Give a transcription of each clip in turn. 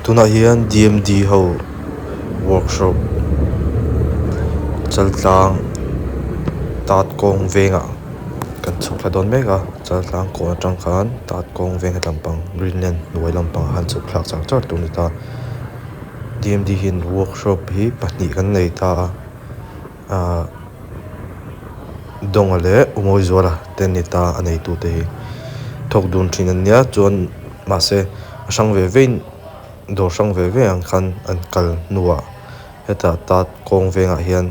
Tunah hian D M D ho workshop chaltlang tatkawng vengah kan chhuk thla dawn mek a chaltlang kawn atang khan tatkawng veng lampang greenland hnuai lampangah khan chhuk thlak char char tur a ni ta D M D hian workshop hi pahnih kan nei ta a ahh Dawnga leh U Mawizuala te an ni ta a neitu te hi thawk dun thin an nia chuan mahse a hrang ve ve in dawr hrang ve ve ang khan an kal hnuah hetah tat kawng vengah hian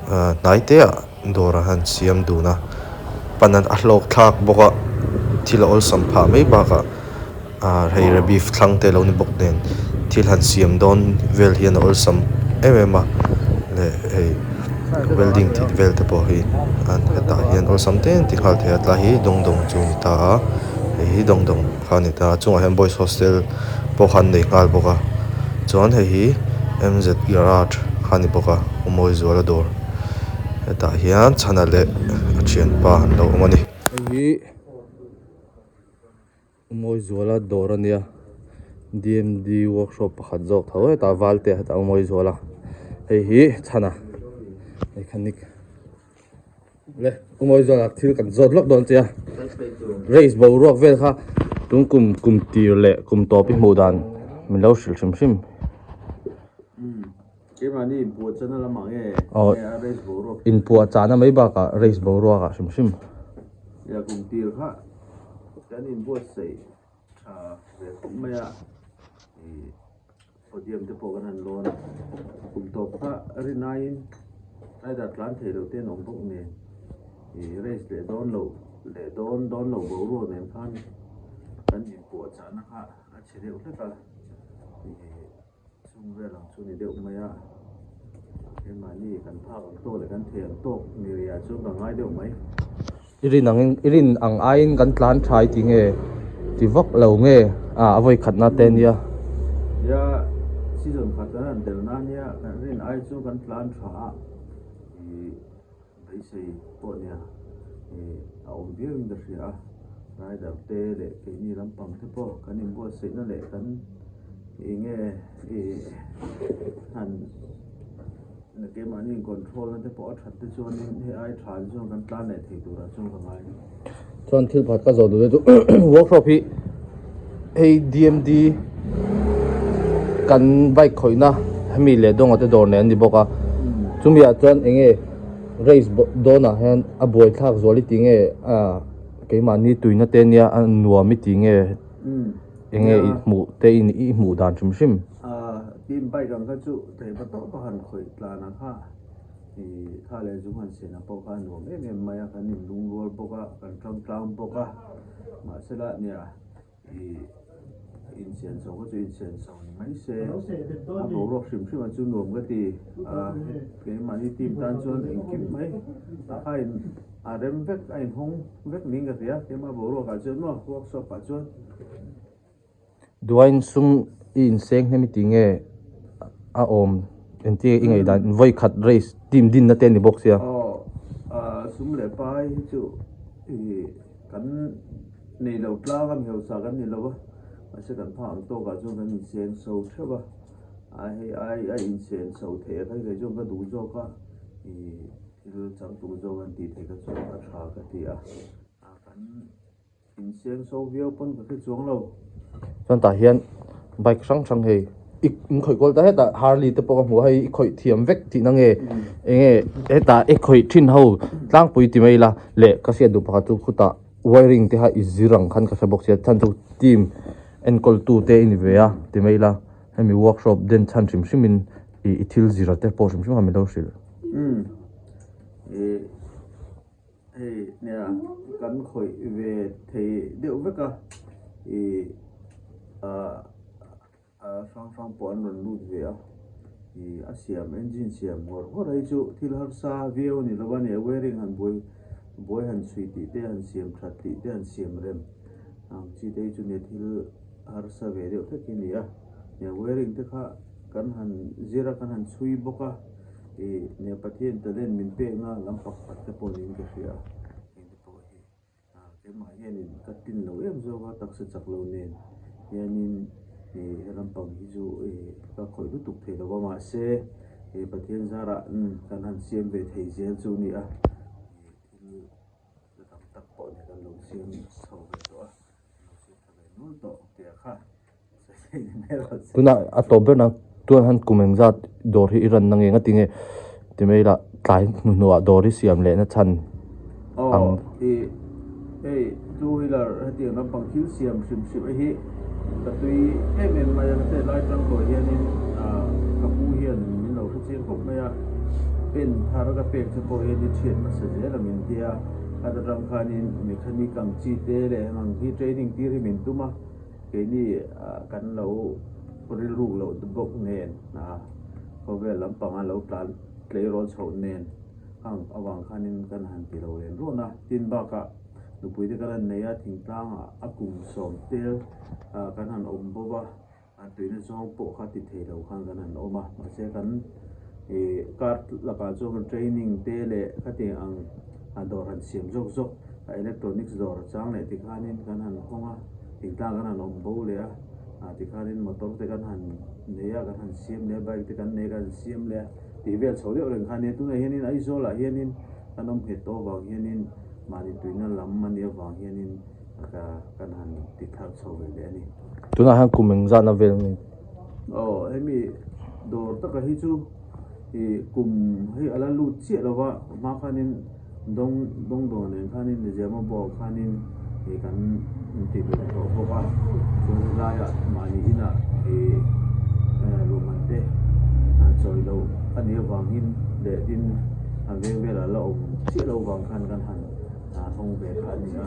ahh hnai te ah dawr an han siam dun a pan a hlawk thlak bawk a thil a awlsam phah mai bakah ahh hei beef thlang te alo ni bawk nen thil han siam dawn vel hian a awlsam em em a leh hei welding tih vel te pawh hi an hetah hian awlsam te an ti nghal thei a tlai hi dawng dawng chu a ni ta a hei hi dawng dawng kha a ni ta a chungah hian boys hostel pawh kha an nei nghal bawk a chuan hei hi m z garage kha a ni bawk a Umawizuala dawr hetah hian chhana leh a thianpa an lo awm a ni. Hei hi Umawizuala dawr a nia D M D workshop pakhat zawk tho hetah Valte hetah Umawizuala hei hi chhana mechanic le Umawizuala thil kan zawt lawk dawn che a race boruak vel kha tun kum kum tir leh kum tawp i hmuh dan min lo hrilh hrim hrim. Keimahni inpuahchahna lamah nge Aw, nge a race boruak? Inpuahchahna mai bakah race boruakah hrim hrim. Ia kum tir kha kan inbuatsaih tha ve khawp mai a, ih podium te pawh kan han lawn a, kum tawp kha rinaiin rider tlan thei lo te an awm bawk nen, ih race leh dawn loh leh dawn dawn loh boruak nen khan kan inpuahchahna kha a chhe deuh hlek a, ih. Chung vel ang chu ni deuh mai a, keimahni kan phak ang tawk leh kan thei ang tawk ni rih ah chuan ka ngai deuh mai. I rin angin i rin ang aiin kan tlan tha i ti nge ti vak lo nge a a vawi khatna te nia. Nia season khat kan han tel na nia kan rin ai chu kan tlan tha a ih Beisei pawh nia ih a awm viau in ka hria a, rider te leh keini lampang te pawh kan inbuatsaihna leh kan ih nge ih han keimahni in control na te pawh a that te chuanin hei ai tha te chuan kan tlan leh thei turah chuan ka ngai. Chuan thil pakhat ka zawh duh te chu workshop hi hei D_M_D kan bike khawihna hemi leh dawnga te dawr nei an ni bawk a chumi ah chuan eng nge race dawnah hian a buaithlak zual i tih nge ah keimahni tuina te nia a nuam i tih nge eng nge i hmuh te i hmuh dan hrim hrim. Team bike ang kha chu theihna tawp a han khawih tlan ang kha. Ih thla leh zung han sian ah pawh kha a nuam em em mai a, kan inlung rual bawk a, kan tang tlang bawk a, mahsela nia ih insian chho kha chu insian chho ni mai se, a boruak hrim hrim ah chu nuam ka ti a, keimahni team tan chuan engkim mai a kha in a rem vek a inhawng vek niin ka hria, keimah boruak ah chuan maw workshop ah chuan. Duain sum i inseng hnem i ti nge a awm engti i ngaih dan vawi khat race team dinna te a ni bawk sia. Aw sum leh pai hi chu i kan nei lo tlang a mi hausa kan ni lo a mahse kan phak ang tawkah chuan kan inseng so theuh a a hei ai a insen so theih a kha hi kei chuan ka duh zawk a i thil changtlung zawk an tih theih kha chu a tha ka ti a kan. Inseng so viau pawn ka hre chuang lo. Chuan tah hian bike hrang hrang hei i in khawih kual ta hetah Harley te pawh ka hmu a hei i khawih thiam vek tihna nge eng nge hetah i khawih thin ho tlangpui ti mai ila leh ka hriat duh pakhat chu khutah wiring te kha i zir ang khan ka hre bawk sia chhan chu team enkawl tu te i ni ve a ti mai ila hemi workshop den chhan hrim hrim in i thil zir te pawh hrim hrim kha min lo hrilh. Hei nia kan khawih ve thei deuh vek a ih ah ah hrang hrang pawh an rawn lut ve a ih a siam engine siam ngawr ngawr hi chu thil harsa viau a ni lo a ni a wearing han buai buai han chhui tih te han siam that tih te han siam rem ang chi te hi chu nia thil harsa ve deuh hlek hi a ni a nia wearing te kha kan han zir a kan han chhui bawk a. Ih nia Pathian talent min pekna lam pakhat te pawh niin ka hria a, heng te pawh hi ah keimah hianin ka tin lo em zawk a, taksa chak lo nen hianin ih he lam lampang hi chu ih ka khawih lutuk thei lo va mahse ih Pathian zarah kan han siam ve thei zel chu a ni a ih thil la tam tak pawh nia kan lo siam chho ve tawh a kan lo siam tha ve nual tawh tih ah kha Tunah a tawp ber nang tuan han kum engzat dawr hi i ran na nge nga tinge ti mai ila tlai hnuhnuah dawr hi siam leh na chhan ang. Aw i hei two wheeler hetiang lampang thil siam hrim hrim a hi ka tui em em mai a ka tet lai tang tawh hianin ah ka pu hian min lo hre chiang khawp mai a pen thar ka pek che pawh hian i thiat hmasa zel a min tia khat atang khanin mechanic ang chi te leh heng ang hi training tir hi min tum a. Keini kan lo rilruk loh bawk nen khawvel lampanga lo tlan tleirawl chhoh nen ang avang khanin kan han ti lo len rawn a. Tin bakah nupuite kan han nei a, thingtlangah a kum sawm tel kan han awm bawk a, a tuina zawng pawh kha ti thei lo khan kan han awm a. Mahse kan kar lakah chuan kan training te leh khatiang ang dawr han siam zawk zawk electronics dawr chang leh tikhanin kan han hawng a. Thingtlang kan han awm bo leh a, ah tikhanin motor te kan han nei a, kan han siam leh a, bike te kan nei a, kan han siam leh a, tih vel chho deuh reng kha a nia. Tunah hianin Aizawl ah hianin kan awm nghet tawh avang hianin mahni tuina lam a nih avang hianin ka kan han ti thar chho ve leh a ni. Tunah hian kum engzatna vel nge? Aw, hemi dawr taka hi chu ih kum hi a la lut chiah lo va, hma khanin dawng dawng dawng nen khanin Miziama buah khanin ih kan intih dun tawh bawk a, chuan helaiah mahni inah ih luhman te chawi loh a nih avangin leh tin an veng velah la awm chiah lo vang khan kan han hawng ve kha a ni a,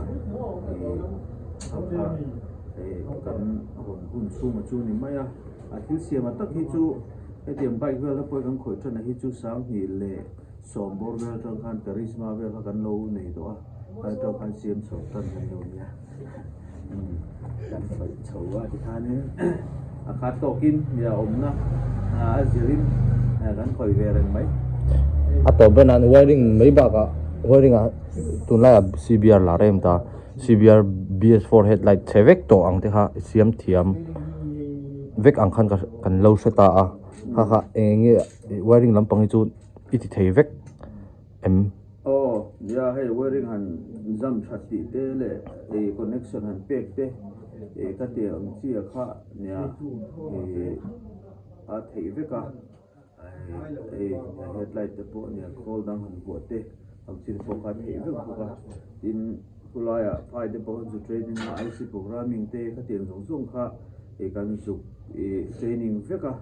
ih kha kha. Hei kan rawn hun chhunga chu ni mai a, a thil siam a tak hi chu hetiang bike vel te pawh hi kan khawih than a hi chu sanghnih leh sawm bawr vel atang khan karizma vel kha kan lo nei tawh a, tlai atang khan siam chho tan kan lo nia umm kan khawih chho a tikhanin a khat tawkin mi a awmna a zirin kan khawih ve reng mai. A tawp ber nan wiring mai bakah wiring ah tunlaiah C_B_R lar em ta. CBR BS4 headlight chhe vek tawh ang te kha i siam thiam vek ang khan kan lo hre ta a kha kha eng nge wiring lampang hi chu i ti thei vek em. Aw nia hei wiring han zam that tih te leh ih connection han pek te ih ka tih ang chi ah kha nia ih a theih vek a ih headlight te pawh nia khawl dang han vuah te ang chi te pawh kha a theih vek bawk a tin. Khulaiah phai te pawh chu training a IC programming te khatiang zawng zawng kha ih kan zuk ih training vek a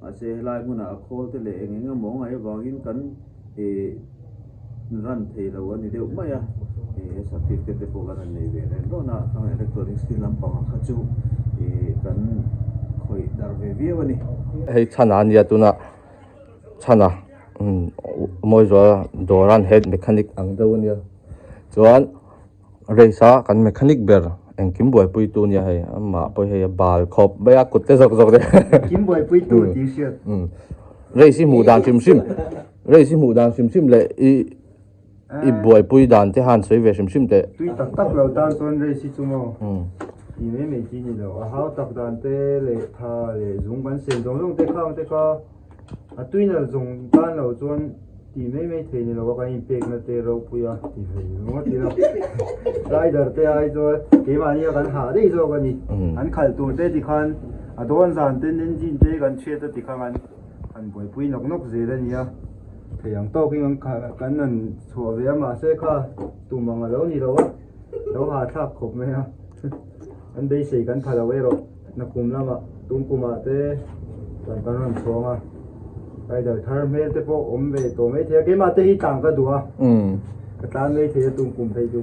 mahse helai hmunah a khawl te leh eng eng emaw a ngaih avangin kan ih run thei lo a ni deuh mai a ih certificate te pawh kan han nei ve reng rawn a khang electronics thil lampangah kha chu ih kan khawih darh ve viau a ni. Hei chhan a nia tunah chhan a Mawizuala dawran head mechanic ang deuh a nia chuan race a kan mechanic ber engkim buaipui tu nia hei amah pawh hei a bal khawp mai a kut te zawk zawk te engkim buaipui tu tih hriat race hi hmuh dan hrim hrim race hi hmuh dan hrim hrim leh i i buaipui dan te han sawi ve hrim hrim teh tui tak tak lo tan chuan race hi chu maw ti mai mai chi ni lo a hau tak dan te leh tha leh zung kan sen zawng zawng te khang te kha A tuinal zawng tan lo chuan tih mai mai thei ni lo a kan inpekna te ropui a ti ve ringawt ila rider te ai chuan keimahni a kan hah daih zawk a ni. An khalh tur te tikhan a dawn zan ten engine te kan chhiat a tikhan an han buaipui nawk nawk zel a ni a, thei ang tawkin an khalh kan han chhuah ve a mahse kha tum ang a lo ni lo a, lo hahthlak khawp mai a an beisei kan pha lo erawh. Nakum lamah tumkumah te chuan kan rawn chhuang a, rider thar hmel te pawh awm ve tawh mai thei a, keimah te hi tlan ka duh a, ka tlan mai thei a tumkum phei chu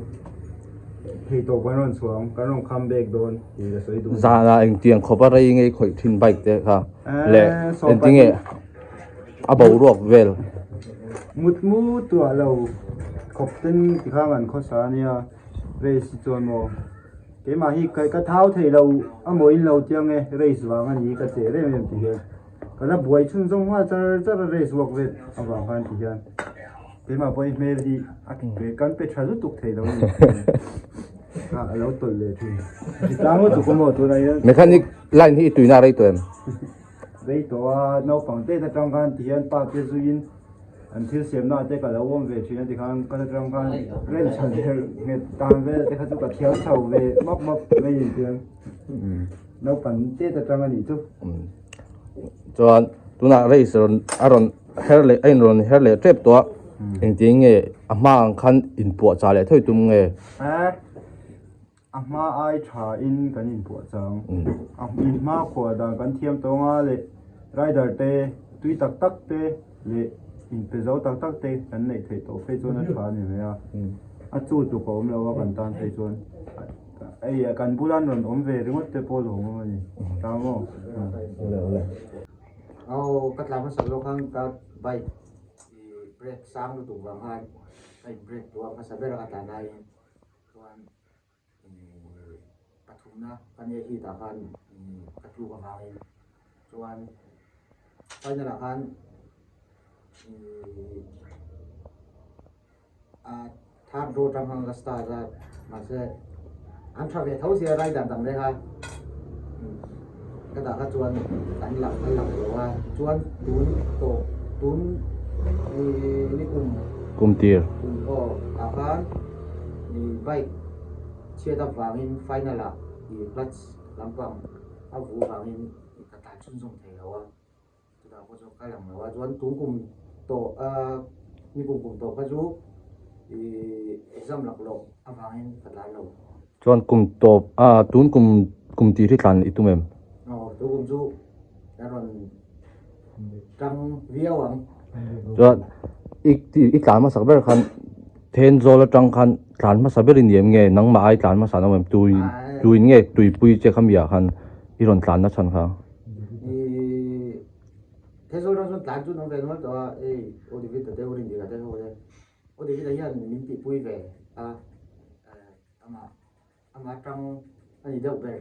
thei tawh kan rawn chhuang, kan rawn come back dawn tih ka sawi duh. Zanah engtiang khawp a rei ngei khawih thin bike te kha leh engtinge a boruak vel. Mutmu tuah lo khawp ten tikhan kan khawsa a nia race hi chuan maw. Keimah hi ka thau thei lo a maw in lo tiang e race vang a ni ka che rem em ti hian ka la buai chhun zawng nghal char char a race work vel avang khan ti hian keimah pawh hi hmel hi a kan pe tha lutuk thei lo a ni a lo tawlh leh thin ti tlang lutuk a maw tunah hian Mechanic line hi i tuina rei tawh em? vei tawh a, naupang te atang khan tihian pa te zuiin an thil siamna te ka lo awm ve thin a tikhan ka atang khan wrench han herh nghet tan vel te kha chu ka thiam chho ve map map mai in tiang naupang te atang a nih chu. Chuan tunah race rawn a rawn her leh a inrawn her leh tep tawh a engtin nge a hma ang khan inpuahchah leh thawi tum nge? A hma ai tha in kan inpuah chang. A in hma khuah dan kan thiam tawng a leh rider te tui tak tak te leh inpe zo tak tak te kan neih theih tawh phei chuan a tha a ni mai a. A chu tluk a awm lo a kan tan phei chuan hei kan bula an rawn awm ve ringawt te pawh lawm awm a ni. Ta maw? Aw ka tla hmasa zawk khan ka bike brake sang lutuk vang khan ka in brake tawh a hmasa ber a ka tlan laiin. Chuan pathumna ka nia heat ah khan ka tluk avangin chuan final ah khan a third row atang khan ka start a mahse an tha ve tho sia rider dang reng a ka dah kha chuan kan lang kan lang lo a chuan tun tawh tun ni kum kum tir kum aw ah khan i bike chhiat avangin final ah i clutch lampang a vu vangin ka tlan chhunzawm thei lo a chutah pawh chuan ka lang lo a chuan tun kum tawh a ni kum kum tawh kha chu i exam laklawh avangin ka tlan lo. Chuan kum tawp a tun kum kum tih hi tlan i tum em? Aw tun kum chu a rawn tang viau ang. Chuan i i tlan hmasak ber khan Thenzawl atang khan tlan hmasa ber i ni em nge nangmah ai tlan hmasa an awm em? Tui tuin nge tuipui che kha mi ah khan i rawn tlan na chhan kha? I Thenzawl atang chuan tlan chu an awm ve nual tawh a, hei U David-a te U Rindika te ho te U David-a hian min tihpui ve a. Amah amah tang a ni deuh ber.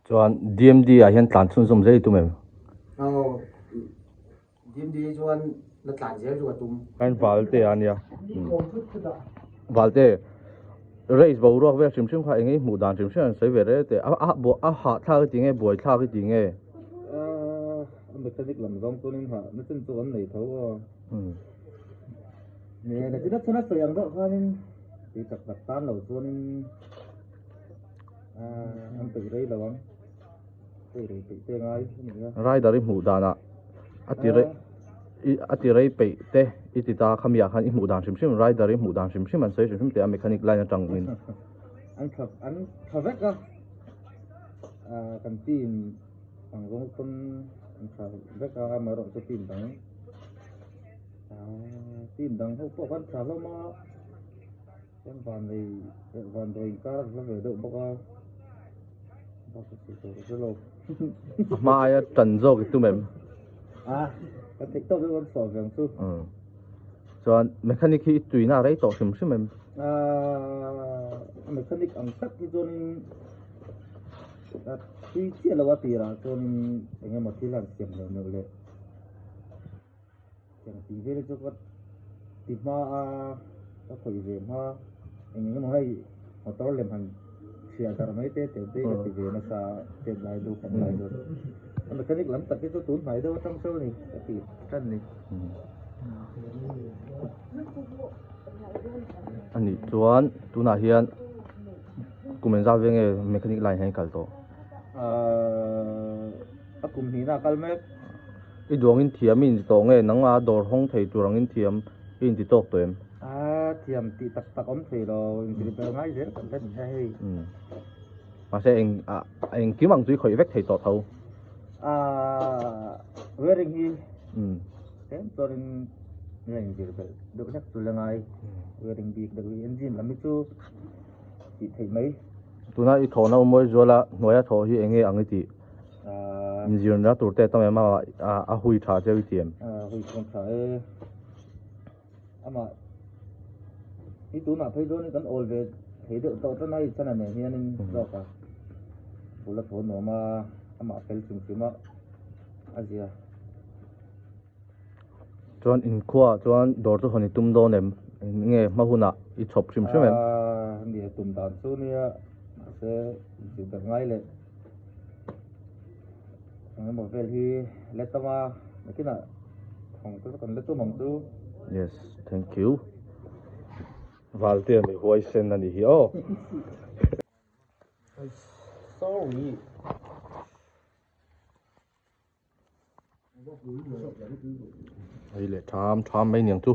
Chuan DMD ah hian tlan chhunzawm zel i tum em? Aw, DMD hi chuan la tlan zel chu ka tum. Khain Valte a nia. Valte, race boruak vel hrim hrim kha eng nge i hmuh dan hrim hrim an sawi ve rel teh. A a hahthlak i ti nge, buaithlak i ti nge? A mechanic lam zawng chuanin hah na chen chu an nei tho aw. Nge na china chana sawi ang deuh khanin tui tak tak tan lo chuanin an peih rei lo ang peih rei peih te ngai a ni a. Rider i hmuh danah a ti rei a ti rei peih te i ti ta khami ah khan i hmuh dan hrim hrim rider i hmuh dan hrim hrim an sawi hrim hrim teh a mechanic line atang in. An tha an tha vek a kan team ang zawng pawn an tha vek a amaherawhchu team dang. Team dang ho pawh khan tha hlawm a chuan van nei leh van dawi inkar a hla ve deuh bawk a bak ka sawi tur ka hre lo. A hma aia tan zawk i tum em? A kan theih tawk deuh kan chhuah ve ang chu. Chuan mechanic hi i tuina a rei tawh hrim hrim em? A mechanic ang tak hi chuanin a tui chiah lo a tirah chuanin eng emaw thil han siam neuh neuh leh. Tiang tih vel chu ka ti hma a, ka khawih ve hma eng eng emaw hei motor lem han chhiah darh mai te teh te ka ti ve nasa chet lai deuh kan lai chuan a mechanic lam tak hi chu tun hnai deuh atang chuan a ni ka ti tan ni. A nih chuan tunah hian kum engzat vel nge mechanic line hian i kal tawh? Ahh a kum hnihna a kal mek. I duangin thiam i inti tawh nge? Nangmah dawr hawng thei tur angin thiam i inti tawk tawh em? A thiam tih tak tak awm thei lo, inti ber ngai zel kan la ni a hei. Mahse eng engkim ang chu i khawih vek thei tawh tho. A wearing hi tlem chuanin nge inzir belh deuh hlek chu la ngai. Wearing bik deuh hi engine lam hi chu tih theih mai. Tuna i thawhna umawi zuala hnuaia thawh hi enge ang i tih? Inzirna tur te tam em a a hui tha cheu i ti em? A hui chuan tha e. Amah i tunah phei chuan kan awl ve thei deuh tawh tan a i chana nen hianin zawk a bul a thawn nuam a amah fel hrim hrim a a zia. Chuan inkhua chuan dawr chu hawn i tum dawn em? Nge hma hunah i chhawp hrim hrim em? A nia tum dan chu nia mahse inzir ber ngai leh. Engemaw vel hi la tam a, nakinah thawng te chu kan la tum ang chu. Yes, thank you. Valtea mi huaisen a nih hi aw. Sorry. Hei leh tham tham mai niang chu.